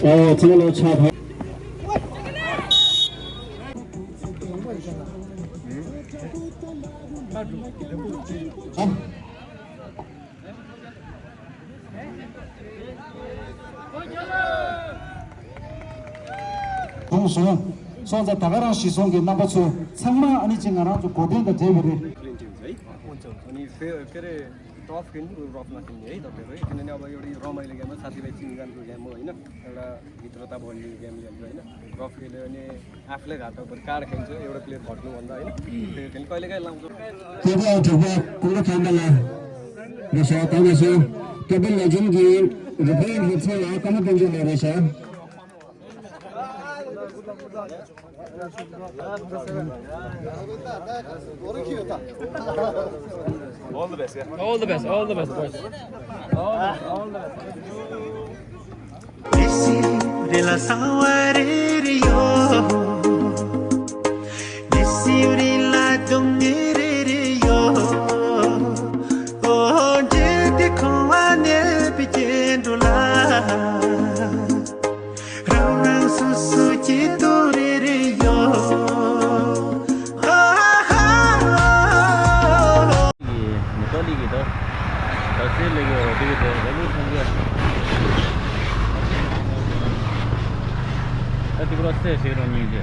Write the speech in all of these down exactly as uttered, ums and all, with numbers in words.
ཨོ་ཚང་མ་ལོ་ཆ་ཕ། ཁོང་སོང་སོང་ཙང་ད་ག་རང་གཞི་བཟུང་གི་རྣམ་པ་ཚོ་ཚང་མ་ཨ་ནི་ཅིག་ང་རང་ཚོ་གོ་དོན་དང་འབྲེལ་བ་རེད། Top skill rough knocking है, तपाईंहरू किनभने अब एउटा रमाइलो गेम हो, साथीभाइ चिन्जानको गेम हो, होइन? एउटा मित्रता बलियो गेम हो, होइन? रफ खेल्यो भने आफूलाई घाटा पर्छ, कार्ड खेल्छ, एउटा प्लेयर घट्नुभन्दा, होइन? त्यो खेल कहिलेकाहीँ लाउँछ। ठिक हो, ठिक हो, कुरो खाँदा ला। रहेछ, त रहेछ। टेबल लेजेन्ड गेम, रिपेयर हेर्छ, कम पिन्छ रहेछ। All the best, yeah. All the best, all the best, boys. All the best, all the best. Nisi rila sawariri yo. Nisi rila dongiri yo. Oh, jeti khwane pichendo la. རང་རང་སོ་སོ་སྐྱིད་སྡུག་རེ་རེ་ཡོད། ཧ་ཧ་ཧ། མི་ཏོ་ལི་གི་ད་ད་སེ་ལི་གི་འོ་དེ་གི་ད་ར་ལུ་ཐང་གི། ད་དེ་གི་ར་སེ་ཞིག་རོ་ཉིན་གྱི།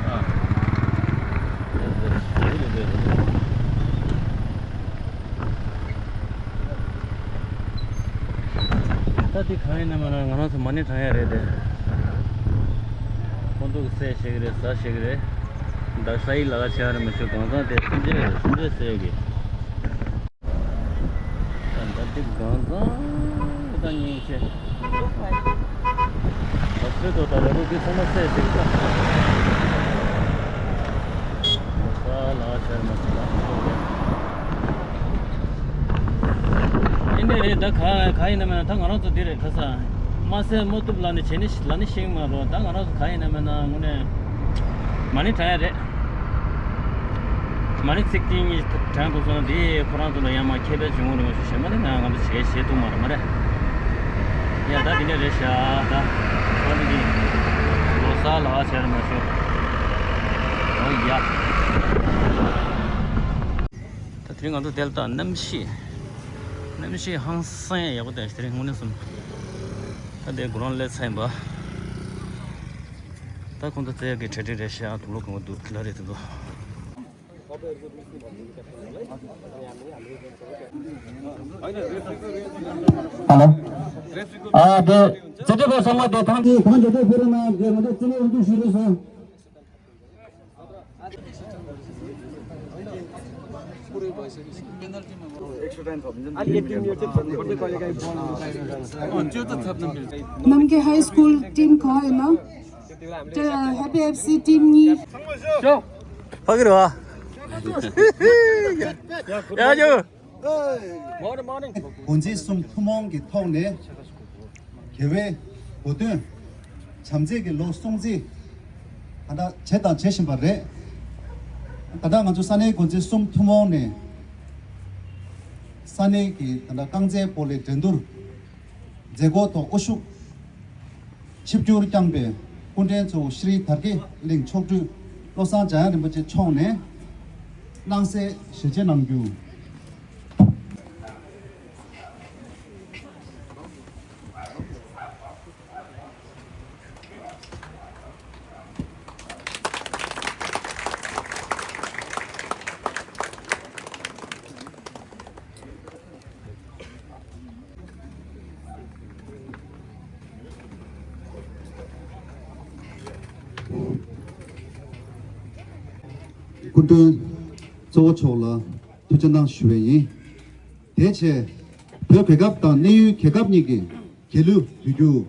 ཨ། ད་དེ་གང་ཡིན་ན་མ་ན་ང་རང་ཚོ་མ་ཎི་བགྲང་ཡ་རེད་དེ། ཁོང་ཚོ་གི་ཟས་བཤད་གི་རེད། ཟ་བཤད་གི་རེད། ད་ས་ཡི་ལ་ཁ་ཆེ་བ་རེད་མ་ཤོད་གང་ཚང་དེ་སུམ་ཆ་རེད། སུམ་ཆ་ཟས་གི། ད་ད་དེ་གང་ཚང་ད་ཉིན་ཆེ། ད་ཚོད་དོ་ད་རེད་རོ་དེ་ཚང་མ་ཟས་བཤད་གི་ད། ས་ལ་ཁ་ཆེ་བ་རེད་མ་ཤོད་གང་ཚང་རེད། ཨེ་འདྲ་རེད། ད་ག་ག་ཡིན་ན་མེད་ན་ད་ང་རང་ཚོ་འདི་རེད། ཁ་ས་མ་ཟས་མ་བཏུབ་ལ་ནི་བྱས་ནི་ལ་ནི་ཤེས་མ་རོ། ད་ང་རང་ཚོ་ག་ཡིན་ན་མེད་ན་དངོས་གནས་མ་ཎི་བགྲང་ཡ་རེད། མ་ཎི་ཚིག་གཅིག་གཉིས་བགྲང་ཐུབ་སོང་ན་འདི་ཁོ་རང་ཚོ་ལ་ཡང་མ་ཁྱད་པར་བྱུང་བ་རེད་མ་ཞུ་ཞེ་མ་རེད། ང་ང་ཚོ་བྱས་བྱས་ཐུབ་མ་རེད་མ་རེད། ཡ་ད་འདི་འདྲ་རེད་ཤག་ད་ཁོ་ནི་འདི་ལོ་གསར་ལ་བྱས་རེད་མ་ཞུ། ཨོ་ཡ། ད་དེ་རིང་ང་ཚོ་དེར་ད་གནམ་གཤིས། གནམ་གཤིས་ཧང་སང་ཡག་པོ་དང་དེ་རིང་དངོས་གནས་སོང་། ད་དེ་དགུང་ལོ་སླེབས་ཚར་ཡིན་པ། ད་ཁོང་ཚོ་རྩེ་ཡག་གི་གྲ་སྒྲིག་རེད་ཤག་དུག་ལོག་གང་པོ་འདུག་ཁྱི་ལ་རེད་དེ་ཚོ། ཧ་ལོ། ཨ་དེ་རྩེ་གྲས་པ་ཚང་མ་དེ་ཐང་དེ་གང་དེ་དེ་ཕེ་རེ་ན་དེ་ང་ཚོ་རྩེ་ནས་འདུག་ཞུ་རེད་སོང་། ནམ་མཁའི་ཧའི་སྐུལ་ཊིམ་གང་ཡིན་ན། ད་ཧེ་པི་ཨེཕ་སི་ཊིམ་གཉིས། ཕ་གི་རེད་བ། ཡ་ཡོ། འགོ་འཛིན་གསུམ་ཐུན་མོང་གི་ཐོག་ནས་དགེ་བའི་གོ་སྟོན། བྱམས་བརྩེ་གི་ལོ་སྲུང་བརྩི་ད་ལྟ་བྱས་དང་བྱེད་བཞིན་པ་རེད། ད་ལྟ་ང་ཚོ་ས་གནས་འགོ་འཛིན་གསུམ་ཐུན་མོང་ནས་ས་གནས་ཀྱི་ད་ལྟ་རྐང་རྩེད་སྤོ་ལོའི་འགྲན་བསྡུར་མཛད་སྒོ་ཐོག་དབུ་བཞུགས་ཆིབས་བསྒྱུར་བསྐྱངས་པའི་སྐུ་ཕྲེང་ཚོ་ཤྲི་དར་རྒྱས་གླིང་མཆོག་སྤྲུལ་བློ་བཟང་འཇམ་དབྱངས་རིན་པོ་ཆེ་མཆོག་ནས་སྣང་གསལ་ཞལ་ཕྱེ་གནང་རྒྱུ། སྐུ་མགྲོན་གཙོ་བོ་མཆོག་ལ་ཐུགས་རྗེ་གནང་ཞུ་བ་ཡིན། དེ་བྱས། བོད་རྒྱལ་ཁབ་དང་གནས་ཡུལ་རྒྱལ་ཁབ་གཉིས་ཀྱི་རྒྱལ་གླུ་འབུལ་རྒྱུ།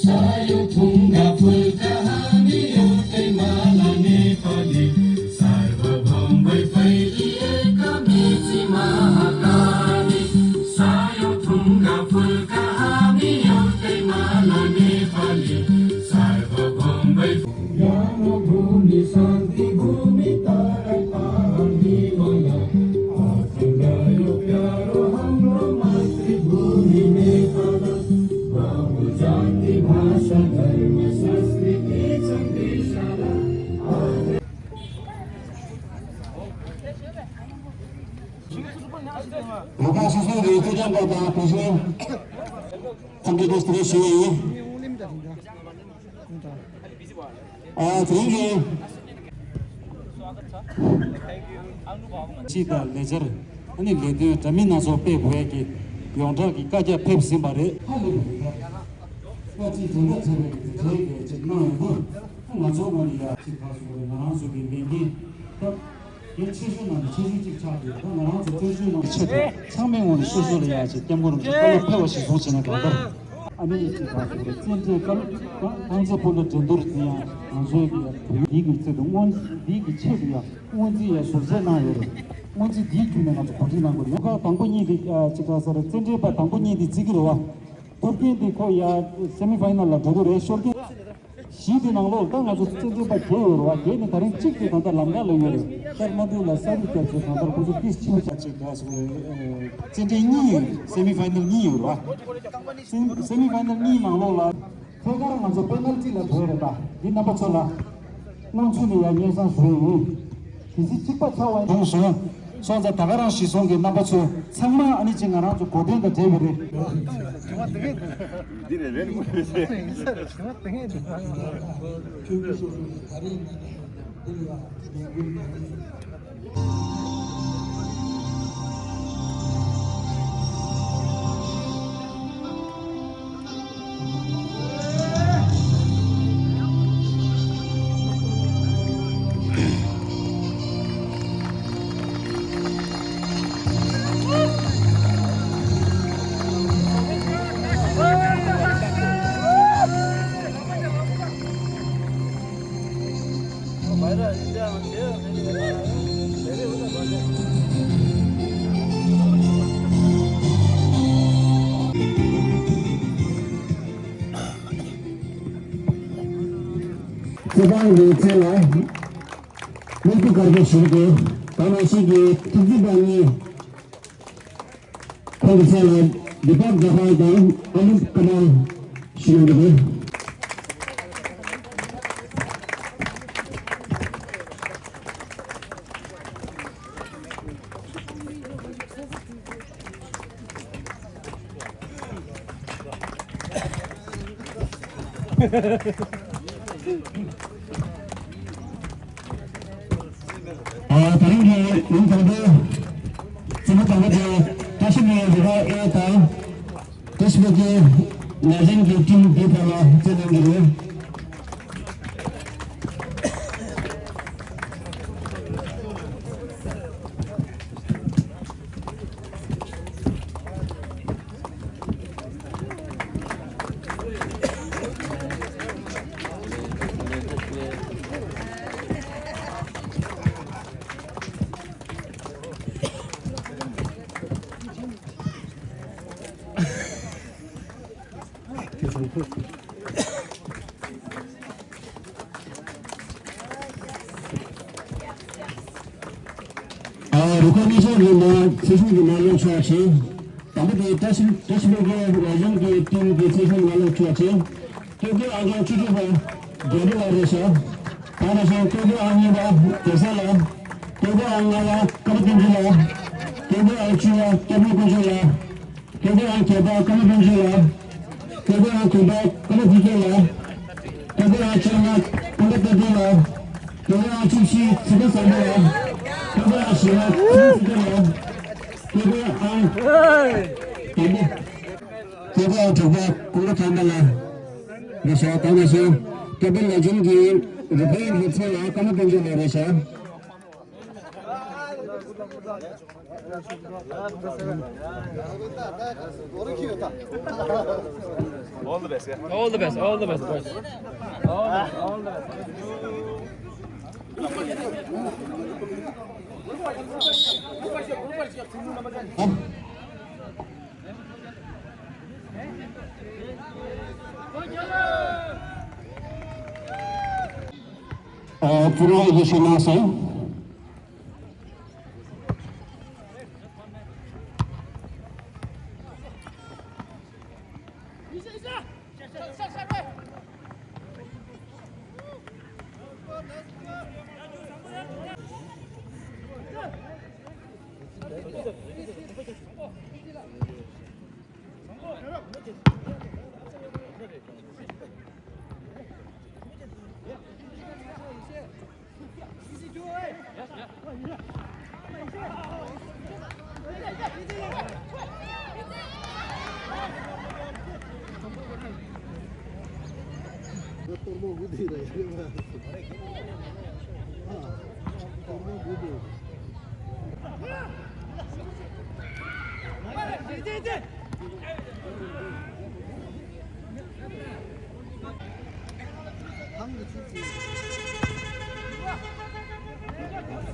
सायो थुङ्गा फुलका हामी एउटै माला नेपाली। सार्वभौम वै फैलिएका मेची महाकाली। सायो थुङ्गा फुलका हामी एउटै माला नेपाली। सार्वभौम वै ज्ञान भूमि शान्ति भूमि तारा पहाडी माया। आजको यो प्यारो हाम्रो मातृभूमि नेपाल। बहुजाति भाषा धर्म संस्कृति छन् विशाला। ལྷག་པར་སོ་སོའི་རེ་སྐུལ་ཀྱང་དང་དེ་བཞིན་ཚང་གི་དུ་སྟེར་ཞུ་ཡི་ཡིན། ཨ་དེ་རིང་གི་སྤྱི་དང་ལས་འཆར་ཨ་ནི་ལས་དོན་འདྲ་མིན་སྣ་ཚོགས་སྤེལ་དགོས་ཡས་ཀྱི་ཡོངས་གྲགས་ཀྱི་བཀའ་རྒྱ་ཕེབས་ཟིན་པ་རེད། ཧ་ལས་པ་རེད། ད་ཅིག་དེ་འདྲ་བྱས་པའི་གི་དེ་འདྲའི་གི་ཅིག་གནང་ཡོང་དུས་ང་ཚོ་ངོས་ནས་ཡ་ཅིག་ཁ་སོ་རེད། ང་རང་ཚོ་གི་འགན་འཁྱེར་སྐབས། དེ་ཆེ་ཤོས་ནང་ནས་ཆེ་ཤོས་གཅིག་ཆགས་ཡོད། ད་ང་རང་ཚོ་བཙན་བྱོལ་ནང་གི་ཆེད་དུ་ཚང་མའི་ངོས་ནས་སོ་སོ་ལ་ཡ་ཅིག་སྐྱབས་མགོན་རིན་པོ་ཆེ་བཀའ་སློབ་ཕེབས་པ་ཞིག་བཟུང་བྱས་ནས་གང་ལྟར་ཨ་མི་རི་ཀའི་གང་ཟེར་རེད། བཙན་བྱོལ་བཀའ་སློབ་རྐང་རྩེད་སྤོ་ལོ་འགྲན་བསྡུར་དེ་ཡང་ང་ཚོའི་གི་འདི་གི་ཆེད་དུ་སྔོན་འདི་གི་ཆེད་དུ་ཡང་སྔོན་རྩིས་ཡང་ཟུར་བཟས་གནང་ཡོད་རེད། སྔོན་རྩིས་འདིའི་བརྒྱུད་ནས་ང་ཚོ་གོ་སྒྲིག་གནང་དགོས་རེད། ཁ་དང་པོ་གཉིས་དེ་ཅིག་ག་ཟེར་རེད། རྩེད་འགྲན་པ་དང་པོ་གཉིས་དེ་རྩེ་གི་རེད་བ། ཐོབ་མཁན་དེ་ཁོ་ཡ་སེ་མི་ཕའི་ནལ་ལ་འགྲོ་གི་རེད། ཤོར་མཁན། བཞི་དེ་ནང་ལོགས་ད་ང་ཚོ་རྩེད་འགྲན་པ་བརྒྱད་ཡོད་རེད་བ། བརྒྱད་ནས་ད་རིང་གཅིག་དེ་ད་ལྟ་ལམ་ཁ་ལ་ཡོད་རེད། ཀར་མ་ཏི་ལ་ས་རུ་བརྒྱབ་བྱས་གང་ལྟར་ཁོ་ཚོ་ཏིས་ཕྱི་པོ་ཆ་ཅིག་ག་སོང་རེད། རྩེད་འགྲན་གཉིས་ཡོད། སེ་མི་ཕའི་ནལ་གཉིས་ཡོད་རེད་བ། སེ་མི་ཕའི་ནལ་གཉིས་ནང་ལོགས་ལ་ཐད་ཀར་ང་ཚོ་པེ་ནལ་ཏི་ལ་བྲོས་རེད་ད། འདི་རྣམ་པ་ཚོ་ལ་དངོས་ཚུལ་ནས་ཡང་སྙན་སེང་ཞུ་ཡི་ཡིན། གལ་སྲིད་གཅིག་པ་ཚར་བ་ཡིན་སོང་སོང་ཙང་ད་ག་རང་གཞི་བཟུང་གི་རྣམ་པ་ཚོ་ཚང་མ་ཨ་ནི་ཅིག་ང་རང་ཚོ་གོ་དོན་དང་འབྲེལ་བ་རེད། འདི་ནས་རེད་མོ་རེད། རྩེད་ཐང་གི་རྩེ་ལ་སྨོན་འདུན་དཀར་པོ་ཞུ་གི། ད་ནང་བཞིན་གྱི་ཐུགས་འཛིན་པ་གཉིས། ཁོང་གི་མཚན་ལ་དི་པག་ཛ་ཧར་དང་ཨ་ལུ་ཀ་མལ་ཞུ་ཡོང་གི་འདུག། ཨ། ད་རིང་གི་ཉིན་དང་པོའི་རྩེད་མོ་དང་པོ་དེ་བཀྲ་ཤིས་སྨན་རི་བ་ཨེ་དང་བཀྲ་ཤིས་སྨན་གྱི་ནར་ཇན་གྱི་ཊིམ་འདིའི་བར་ལ་རྩེད་གནང་གི་རེད། ཨ། རུ་ཁག་གཉིས་ཆར་གྱི་ནང་ཚེ་སྲོག་གི་མ་ལོག་ཆོག་ཆེ། དང་པོ་དེ་བཀྲ་ཤིས་བཀྲ་ཤིས་སྨན་གྱི་ལས་གཞུང་གི་ཊིམ་གྱི་ཚེ་སྲོག་མ་ལོག་ཆོག་ཆེ། སྟོད་གོས་ཨང་གྲངས་བཅུ་དྲུག་པ་རྒྱལ་པོ་ལགས་རེད་ཤག། ད་ནང་བཞིན་སྟོད་གོས་ཨང་གཉིས་པ་གེ་སར་ལགས། སྟོད་གོས་ཨང་ལྔ་པ་ཀརྨ་དོན་གྲུབ་ལགས། སྟོད་གོས་ཨང་བཅུ་པ་སྐྱབས་མགོན་དཀོན་མཆོག་ལགས། སྟོད་གོས་ཨང་བརྒྱད་པ་ཀརྨ་དཔལ་འབྱོར་ལགས། སྐལ་བཟང་དགོན་པ་ཀུན་ལེགས་ཐུབ་བསྟན་ལགས། སྐལ་བཟང་ལྔ་ཀུན་ལེགས་བསྟན་འཛིན་ལགས། སྐལ་བཟང་བཅུ་བཞི་ཚེ་རིང་བཟང་པོ་ལགས། སྐལ་བཟང་ཞེ་ལྔ་ཚེ་རིང་བཟང་པོ་ལགས། སྐལ་བཟང་ཨང་། སྐལ་བཟང་དྲུག་པ་ཀུན་ལེགས་ཐར་པ་ལགས། རེད་ཤག་ད་ནས་བཟུང་སྐལ་བཟང་ལེ་ཇེན་གྱི་རི་པེན་ཧེ་ཚེ་ལགས། ཀརྨ་དཔལ་འབྱོར་ལགས། རེད་ཤག All the best, yeah. All the best, all the best, boys. All the, all the best. ཨ། ཕུ་ནུ་ཡེ་ཤེས་གནང་སོང་།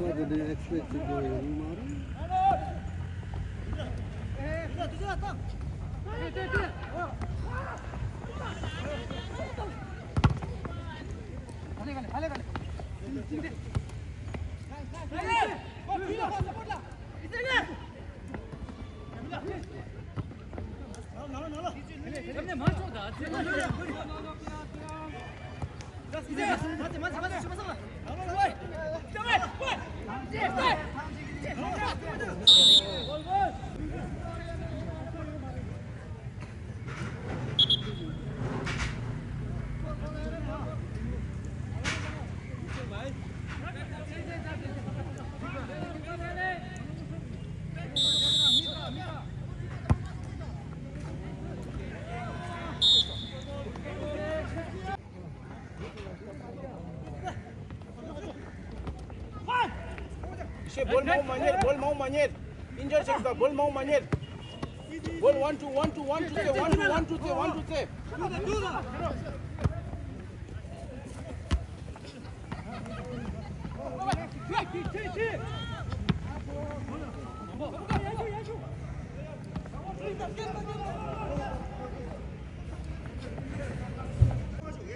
ས་ག་ནས་ཨེག་སི་པེག་བྱེད་དགོས་ཡོད་མ་རེད། ཤེས། བོལ་མང་མ་གཉེར། བོལ་མང་མ་གཉེར། ཨིན་ཇར་ཆགས་ད། བོལ་མང་མ་གཉེར། བོལ། ཝན་ཊུ། ཝན་ཊུ། ཝན་ཊུ་སེབ། ཝན་ཊུ། ཝན་ཊུ་སེབ། ཝན་ཊུ་སེབ།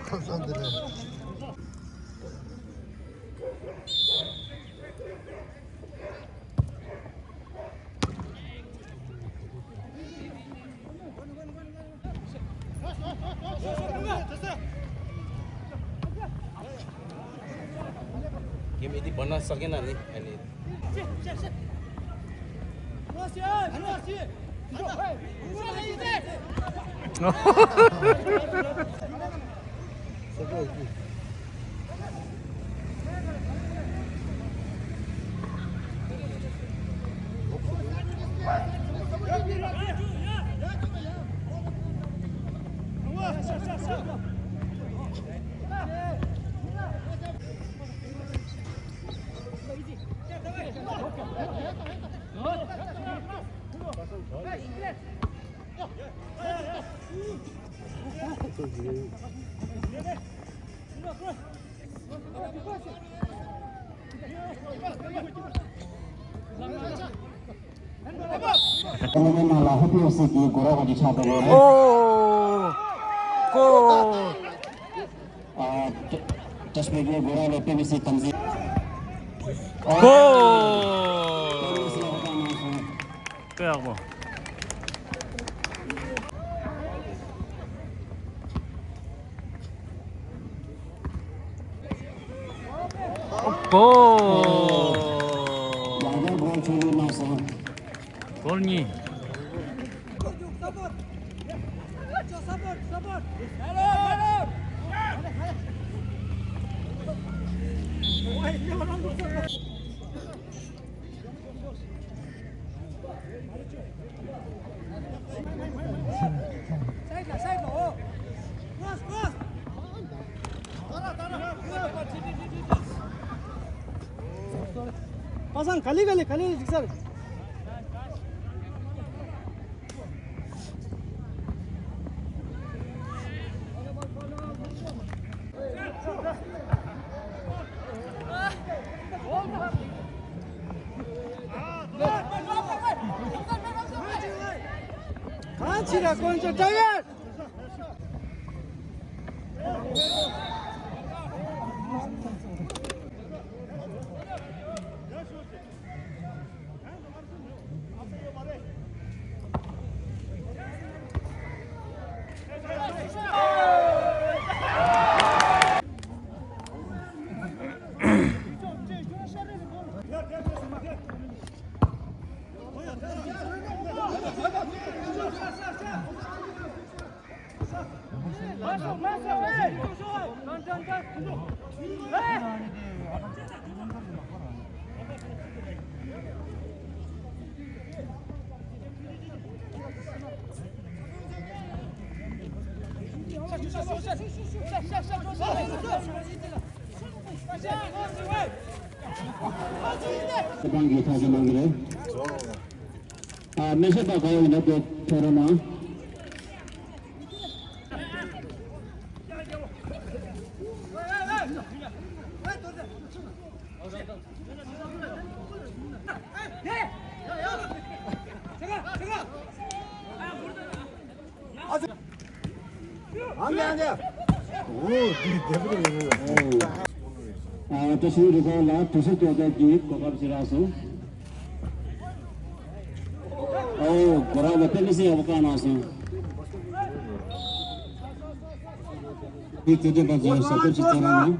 ཁམས་བཟང་འདི་རེད། Give me the bonus again, Ali. Ali. ཨོ། ཀོ། ཨ། ཏྲ། ཏྲ་སྤེ་ར་གི་སྒོ་ར་ལ་པེ་བི་སི་དམ་འཛིན། ཀོ། དཔེ་ཡག་པོ། ཀོ། ཡང་བསྐྱར་གོལ་ཆུང་ཆུང་གནང་སོང་། གོལ་གཉིས། པ་སངས་ག་ལེ་ག་ལེ་ག་ལེ་འཇིགས་སར། གང་ཕྱིར་ར་དཀོན་མཆོག་ཊའི་གར། ཁྱེད་རང་གིས་ཐག་གཅོད་གནང་གི་རེད། ཨ། མི་ཤེས་པ་ག་ཡོད་ན་དེ་ཐོན་རོགས་གནང་། ཨ། བཀྲ་ཤིས་རི་ཁོག་ལ་དུས་ཚོད་གཏོད་སྐབས་ཀྱི་གོ་སྐབས་ཤིག་རག་སོང་། ཨོ། གོ་ར་བ་དཔེ་མི་སྲིད་ཡག་པོ་བཀག་གནང་སོང་། དེ་རྩེད་འགྲན་པ་ཚོས་ཞབས་བརྟན་ཞིག་བྱས་གནང་ན།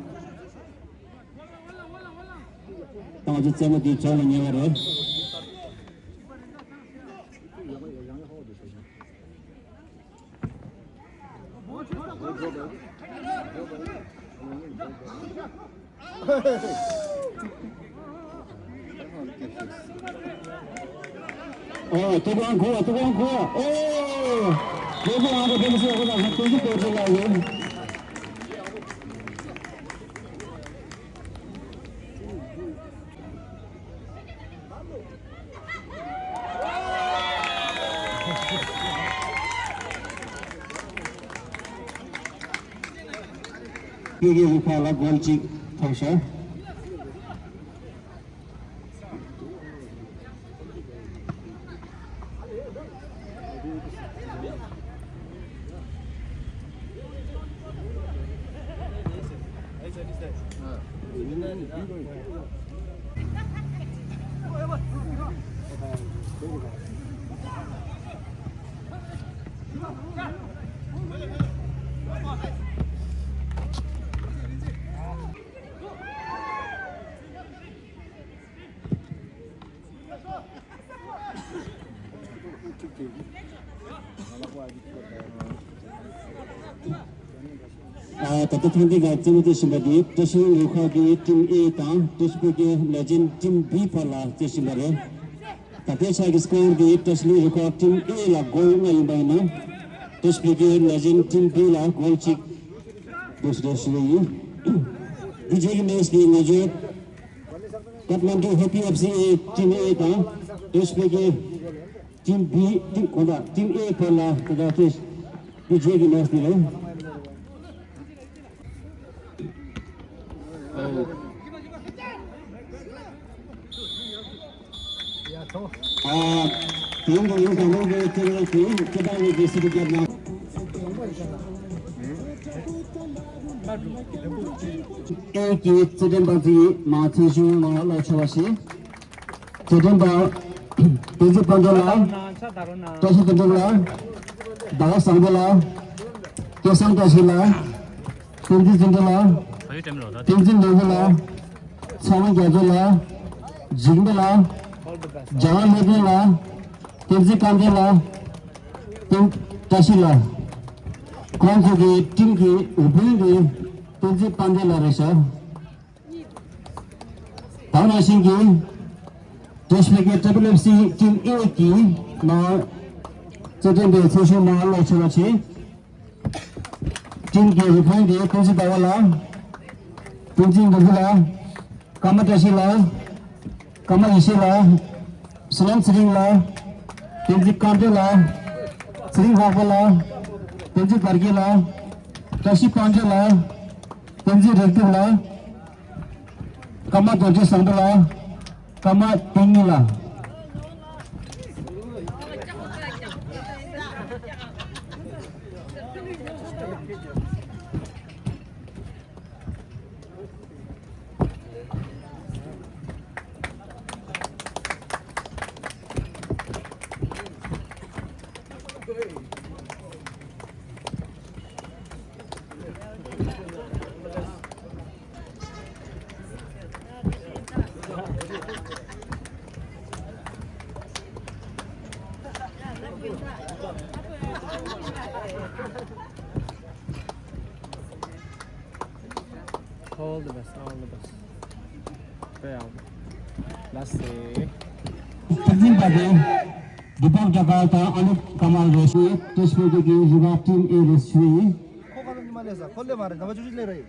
ད་ང་ཚོ་རྩེད་མོ་འདི་བྱུང་ལ་ཉེ་བ་རེད། ཨོ། ཐུབ་དབང་ཁོ། ཐུབ་དབང་ཁོ། ཨོ། ཐུབ་དབང་ཁོ་དེ་ཚོ་ཁོ་ན་ཐུགས་རྗེ་ཆེ་ལ་ཡོད། ཡུ་གི་རུ་ཁག་ལ་གོལ་གཅིག་ཐོབ་ཤག་ཨ། ད་ལྟ་ཐེངས་འདི་ག་རྩེད་མོ་རྩེ་བཞིན་པ་འདི་བཀྲ་ཤིས་ལྷུན་ཁང་གི་ཊིམ་ཨེ་དང་བཀྲ་ཤིས་བོད་ཀྱི་ལེ་ཇེན་ཌི་ཊིམ་བི་བར་ལ་རྩེ་བཞིན་པ་རེད། ད་ལྟའི་ཆར་གྱི་སྐོར་འདི་བཀྲ་ཤིས་ལྷུན་ཁང་ཊིམ་ཨེ་ལ་གོལ་ལྔ་ཡིན་པ་ཡིན་ན། བཀྲ་ཤིས་བོད་ཀྱི་ལེ་ཇེན་ཌི་ཊིམ་བི་ལ་གོལ་གཅིག་འདུག་ཟེར་ཞུ་གི་ཡིན། དེ་རྗེས་ཀྱི་མེཆ་འདི་ང་ཚོའི་ཀ་ཐ་མན་ཌུ་ཧེ་པི་ཨེཕ་སི་ཨེ་ཊིམ་ཨེ་དང་བཀྲ་ཤིས་བོད་ཀྱི་ཊིམ་བི། ཊིམ་གང་ལྟར་ཊིམ་ཨེ་བར་ལ་ད་ལྟ་དེ་དེ་རྗེས་ཀྱི་མེཆ་འདི་རེད། ཨ། དེ་རིང་གི་ཡུལ་དང་ལོ་དགུའི་སྐྱེ་བའི་དུས་སྐྱེ་བ་ཡི་གེ་སྲིད་དུ་བརྒྱབ་ན། ཨེ་གི་རྩེད་འགྲན་པ་ཚོས་མ་ཚད་གཞུང་ལ་ལོ་ཆེ་བ་ཞིག་རྩེད་འགྲན་པ། བསྟན་འཛིན་དཔལ་ལྡན་ལགས། བཀྲ་ཤིས་དོན་གྲུབ་ལགས། ཟླ་བ་བཟང་པོ་ལགས། སྐལ་བཟང་བཀྲ་ཤིས་ལགས། བསྟན་འཛིན་བརྩོན་འགྲུས་ལགས། བསྟན་འཛིན་ནོར་བུ་ལགས། ཚེ་དབང་རྒྱ་མཚོ་ལགས། འཇིགས་མེད་ལགས། འཇམ་དབྱངས་བློ་ལྡན་ལགས། བསྟན་འཛིན་སྐལ་ལྡན་ལགས། བསྟན་བཀྲ་ཤིས་ལགས། ཁོང་ཚོ་གི་ཊིམ་གྱི་དབུ་དཔོན་གྱི་བསྟན་འཛིན་དཔལ་ལྡན་ལགས་རེད་ཤག་དེ་ནང་བཞིན་གྱི་ཏེ་ཤི་བེ་ཀེ་ཊི་རི་པི་ལི་ཨེཕ་སི་ཊིམ་ཨེ་གི་ནང་རྩེད་འགྲན་པའི་ཚོགས་གཞོན་མ་ལོག་ཆེ་བ་ཆེ། ཊིམ་གྱི་དབུ་དཔོན་གྱི་བསྟན་འཛིན་ཟླ་བ་ལགས། བསྟན་འཛིན་ནོར་བུ་ལགས། ཀརྨ་བཀྲ་ཤིས་ལགས། ཀརྨ་ཡེ་ཤེས་ལགས། བསོད་ནམས་ཚེ་རིང་ལགས། བསྟན་འཛིན་དཀར་མཛེས་ལགས། ཚེ་རིང་ལྷག་པ་ལགས། བསྟན་འཛིན་དར་རྒྱས་ལགས། བཀྲ་ཤིས་དཔལ་འབྱོར་ལགས། བསྟན་འཛིན་རིག་གྲུབ་ལགས། ཀརྨ་རྡོ་རྗེ་བཟང་པོ་ལགས། ཀརྨ་བསྟན་སྙིང་ལགས། All the best, all the best. Well, let's see. Presented by Deepak Jakar དང་ཨ་ནུབ་ཀ་མལ་རེད་ཤག་ཏེ་ཤི་བེ་ཀེ་ཊི་རི་པི་ལི་ཨེཕ་སི་ཊིམ་ཨེ་རེད་ཤག་ཁོ་ག་ལ་མ་ལས་ས་ཁོ་ལས་མ་རེད། ད་བ་ཅུ་ཅི་ལས་རེད།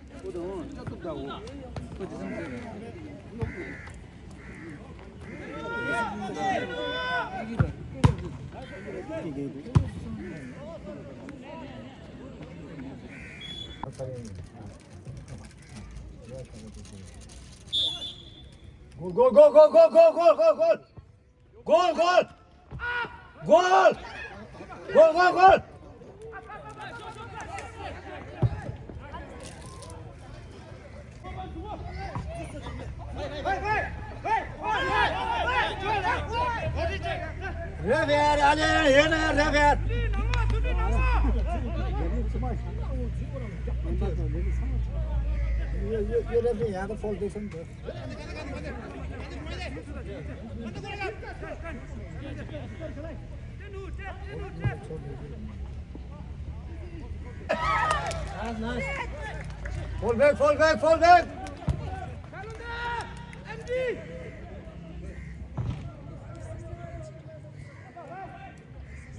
Goal, goal, goal, goal, goal, goal, goal, goal, goal. Goal, goal. Goal, goal, goal. Ref यार, आ ले यार, ये ना यार, ref यार। ये, ये, ये ref नहीं, यहाँ का foul देख सकते हो। Fall back, fall back, fall back.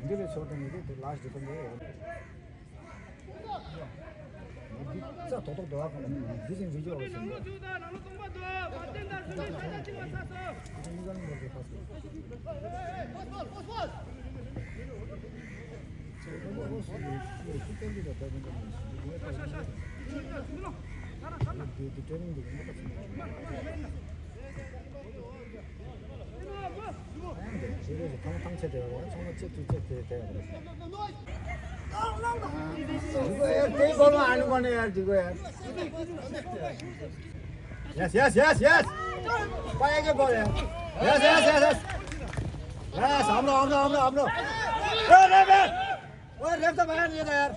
འདི་ལས་ཤོར་དང་ནི་དེ་ལ་ཞིག་གོ་མེད། འདི་རྩ་ཐོག་ཐོག་འདྲ་བ་གང་འདི་ཅིག་འཛིན་སྐྱོང་བྱེད་འདུག་ཐང་ཐང་ཆད་དེ་ཡོད་རེད། ཚང་མ་ཆད་དུས་ཆད་དེ་དེ་ཡོད་རེད། དེ་སྒོར་མ་ཨ་ནི་མ་ནི་ཡར་འགྲིག་གོ་ཡར། Yes, yes, yes, yes. Yes, yes, yes, yes. Yes, I'm no, I'm no, I'm no, I'm no. Hey, hey, hey. Hey, ref the man, ये यार।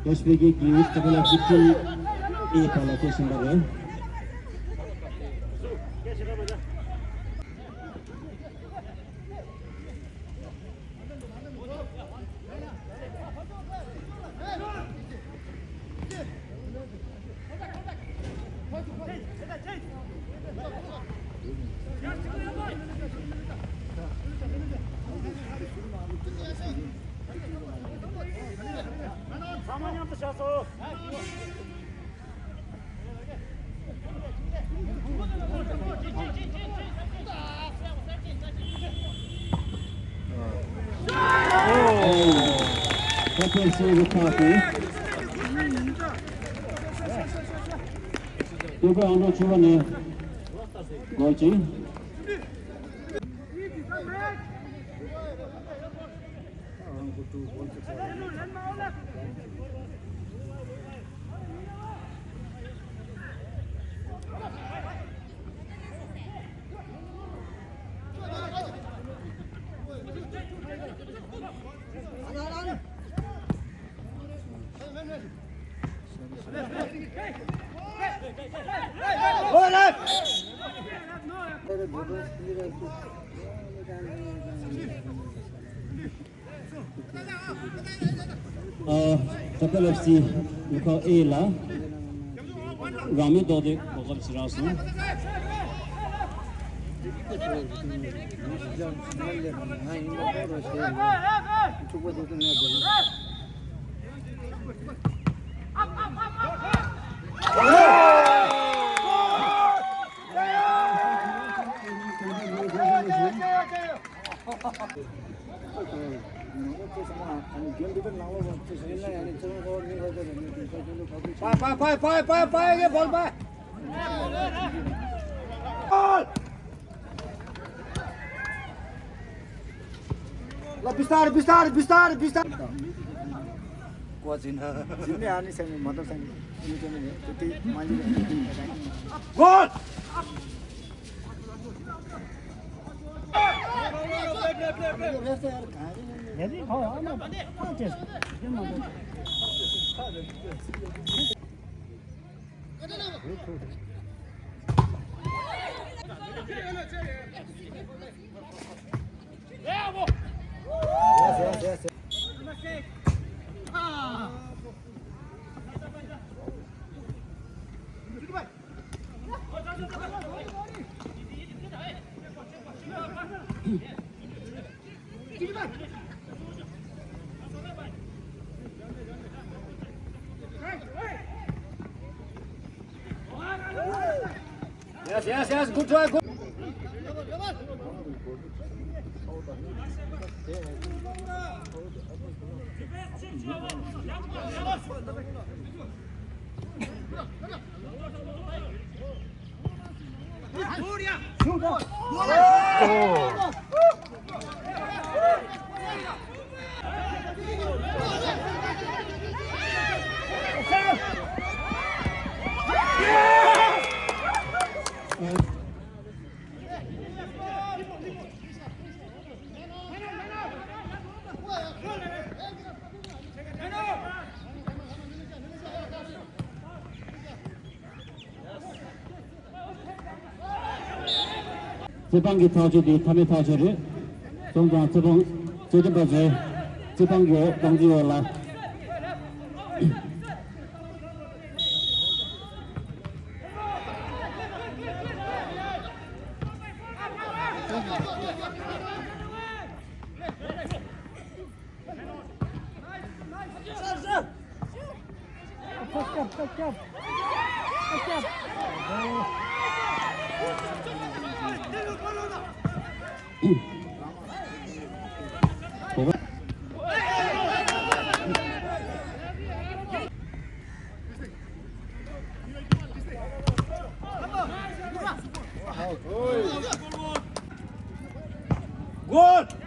Touchback གི་ཡུལ་ཏི་པ་ལ་ཕི་ཕི་ཨེ་པ་ལ་ཁོ་ཤིང་པ་རེད། ཚང་མ་མཉམ་དུ་བཞག་སོང་། ཁ་ཐོར་སུ་རུ་ཁ་ཐོར། ཏུའུ་ཀྲོའུ་ཨང་གྲངས་བཅུ་པ་ནས་གོལ་ཅིག་ཨ། ཀྲ་པལ་ཨེཕ་སི་ལུ་ཁ་ཨེ་ལ་རང་མོས་རྡོག་རྡེག་གོ་སྐབས་ཤིག་རག་སོང་། ལ་བི་སྟར་བི་སྟར་བི་སྟར་བི་སྟར། ཀོ་ཅི་ན། ཟིན་ནས་ཨ་ནི་སེང་མ་ཏོག་སེང་མི་ཅན་ནི་དེ་དེ་མ་ཡིན། གོལ། ཡ་དེ་ཁོ་ཨ་མ་ཨ་ཅེ་སུ་དེ་མ་ཏོག Yes, yes, yes, good try, good. རྩེད་ཐང་གི་ཐག་གཅོད་དེ་མཐའ་མའི་ཐག་གཅོད་རེད། སོང་ཙང་རྩེད་ཐང་རྩེད་འགྲན་པ་ཚོས་རྩེད་ཐང་གི་འོག་རྐང་རྩེད་འོག་ལ། Good.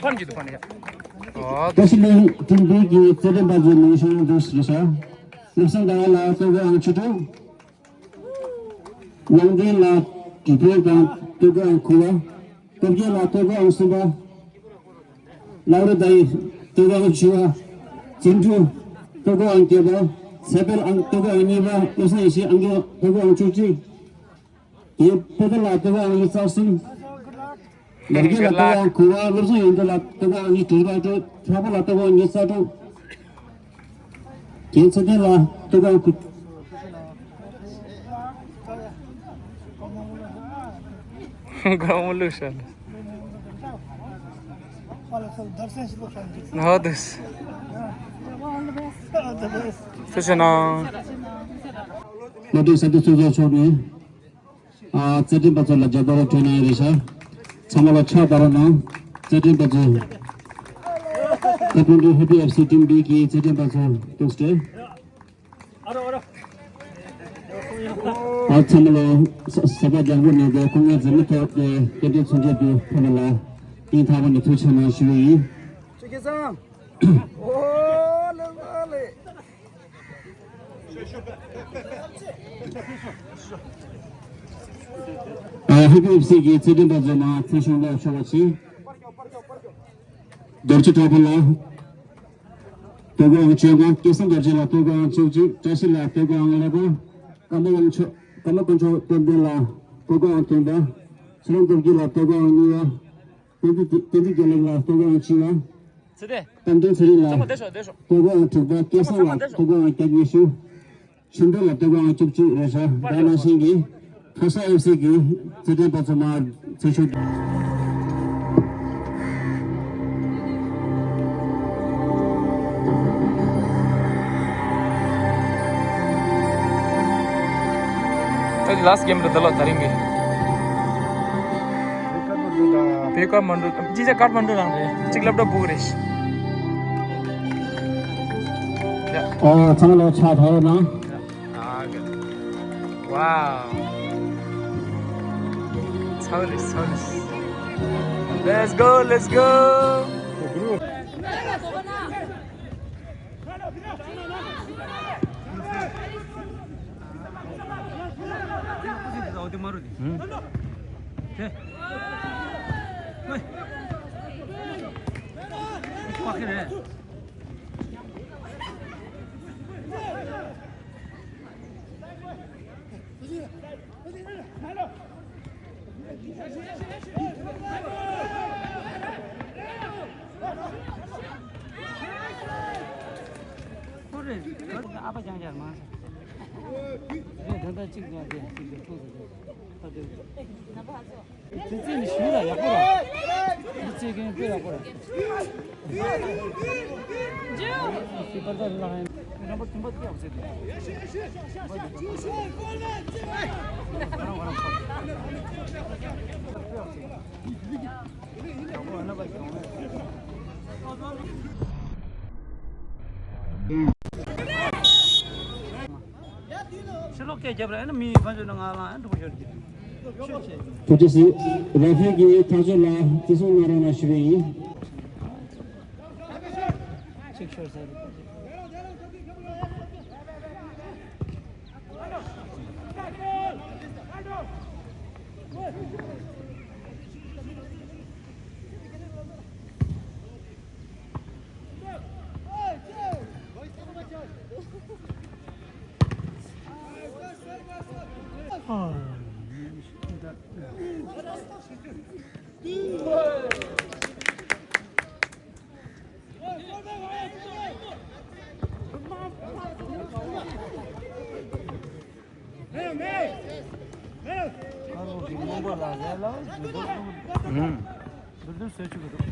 ཕར་གྱི་འདུག་ཕར་ནས་ཡ། ཨོ། བཀྲ་ཤིས་ལྷུན་གྲུབ་པའི་གི་རྩེད་འགྲན་པ་ཚོའི་མིང་གཞུང་འདུག་ཟེར་ཤག་བློ་བཟང་དགའ་ལགས་སོགས་ཨང་བཅུ་དྲུག་དབང་ལྡན་ལགས་དྲི་བྲལ་དང་སྟོད་གོས་ཨང་དགུ་པ། སྟོབས་རྒྱལ་ལགས་སྟོད་གོས་ཨང་གསུམ་པ། ལའུ་རི་ད་ཡི་སྟོད་གོས་ཨང་བཅུ་པ། འཛིན་གྲུབ་སྟོད་གོས་ཨང་བརྒྱད་པ། ཚེ་འཕེལ་ཨང་སྟོད་གོས་ཨང་གཉིས་པ། བློ་བཟང་ཡེ་ཤེས་ཨང་སྟོད་གོས་ཨང་བཅུ་གཅིག་དེ་སྟོད་གོས་ལགས་སྟོད་གོས་ཨང་ཉི་ཤུ་རྩ་གསུམ། ལོ་རྒྱལ་ལགས་སྟོད་གོས་ཨང་དགུ་པ། བློ་བཟང་ཡོན་ཏན་ལགས་སྟོད་གོས་ཨང་ཉི་ཤུ་དྲུག་པ། ཁྲ་པོ་ལགས་སྟོད་གོས་ཨང་ཉི་ཤུ་རྩ་དྲུག་རྒན་ཚེ་བརྟན་ལགས་སྟོད་གོས་ཨང་དགུ། སྒོར་མོ་བླུགས་ཤག་ཧོ་དུས། སུ་ཞེ་ན། བློ་གྲོས་ས་དུས་ཚོད་ཚོད་ཆོག་ནས། ཨ། རྩེད་འགྲན་པ་ཚོ་ལ་རྒྱབ་སྐྱོར་སྤྲོད་གནང་ཡོད་རེད་ཤག་ཚང་མ་ལ་ཕྱག་བརྡབ་རོགས་གནང་། རྩེད་འགྲན་པ་ཚོ། ཐེ་ཀོན་ཌོ་ཧེ་པི་ཨེཕ་སི་ཊིམ་བི་གི་རྩེད་འགྲན་པ་ཚོ་ཐུགས་རྗེ་ཆེ། ཨ། ཚང་མ་ལ་ས་ས་པ་རྒྱང་པོ་ནས་དེ་ཁོང་ངའི་འཛིན་མི་ཐོག་དེ་སྐད་འཕྲིན་ཚོང་ཆེན་དུ་ཕེབས་པ་ལ་སྙིང་ཐག་པ་ནས་ཐུགས་རྗེ་ཆེ་གནང་ཞུ་གི་ཡིན། ཆུ་སྐྱེས་ཚང་། ཨོ་ལེ་ལེ། ཨ། ཧེ་པི་ཨེཕ་སི་གི་རྩེད་འགྲན་པ་ཚོ་ནང་ཐེ་ཤོང་ལ་ཤོག་པ་ཕྱིན། རྡོ་རྗེ་གྲགས་པ་ལ་སྟོད་གོས་ཨང་བཅུ་དགུ། སྐལ་བཟང་རྡོ་རྗེ་ལ་སྟོད་གོས་ཨང་བཅུ་གཅིག། བཀྲ་ཤིས་ལ་སྟོད་གོས་ཨང་ཀླད་པ། ཀརྨ་དཀོན་མཆོག་ཀརྨ་དཀོན་མཆོག་སྟོབས་ལྡན་ལ་སྟོད་གོས་ཨང་བདུན་པ། ཚེ་རིང་སྟོབས་རྒྱལ་ལ་སྟོད་གོས་ཨང་གཉིས་པ། བསྟན་འཛིན་བསྟན་འཛིན་རྒྱལ་ལེགས་ལ་སྟོད་གོས་ཨང་བཅུ་པ། ཚེ་བརྟན། རྟ་མགྲིན་ཚེ་རིང་ལ་ཚང་མ་བསྡད་ཤོག་བསྡད་ཤོག་སྟོད་གོས་ཨང་དྲུག་པ། སྐལ་བཟང་ལ་སྟོད་གོས་ཨང་བརྒྱ་ཉི་ཤུ། ཆུ་འབྲུག་ལ་སྟོད་གོས་ཨང་བཅུ་གཅིག་རེད་ཤག་ད་ནང་བཞིན་གྱི་ཁ་ས་ཨེཕ་སི་གི་རྩེད་འགྲན་པ་ཚོ་མར་འཛུལ་ཞུགས། ད་ལཱ་སི་གེམ་རེད་ད་ལོ་ད་རིང་གི། བོད་ཀ་མན་ཌུ། ཅི་ཆ་ཀ་ཐ་མན་ཌུ་ནང་རེད། གཅིག་སློབ་གྲྭ་སྦུག་རེད། ཨོ་ཚང་མ་ཕྱག་ཐོག་ལ་གནང་། Wow. Let's go, let's go. ཨ་ཕ་ཅང་ཅར་མ། ད་ལྟ་གཅིག་ཉར་ཏེ་གཅིག་ཏུ་ཐུག་ཟེར་ཏེ། ད་ལྟ། ཙི་ཙི་ནི་ཞུ་ལ་ཡག་པོ་ར། ཙི་ཙི་གིན་དཔེ་ཡག་པོ་ར། ཙི་པར་ད་ལ་ཧན། རྣམ་པ་ཐུམ་པ་ཏི་ཡག་ཟེར་ཏེ། ཁོ་རང་ཁོ་རང་ཁོ། ཕྱི་ལོགས་སྐད་རྒྱབ་ར་ཨེ་ན་མི་ཕན་ཚུན་ནང་ང་ལ་ཨེ་འགྲོ་ཤོར་གྱི། ཐུགས་རྗེ་ཆེ། ར་ཧྥེལ་གྱིས་ཐག་གཅོད་ལ་བརྩི་སྲུང་གནང་རོགས་གནང་ཞུ་བ་ཡིན། ཅིག་ཤོར་ས་རེད། དཀར་པོ་གི་རྨོངས་པ་ལ་རས་ལ་འདུག་འདུག་འདུག་འདུག་བཟོས་བཅུག་གི་འདུག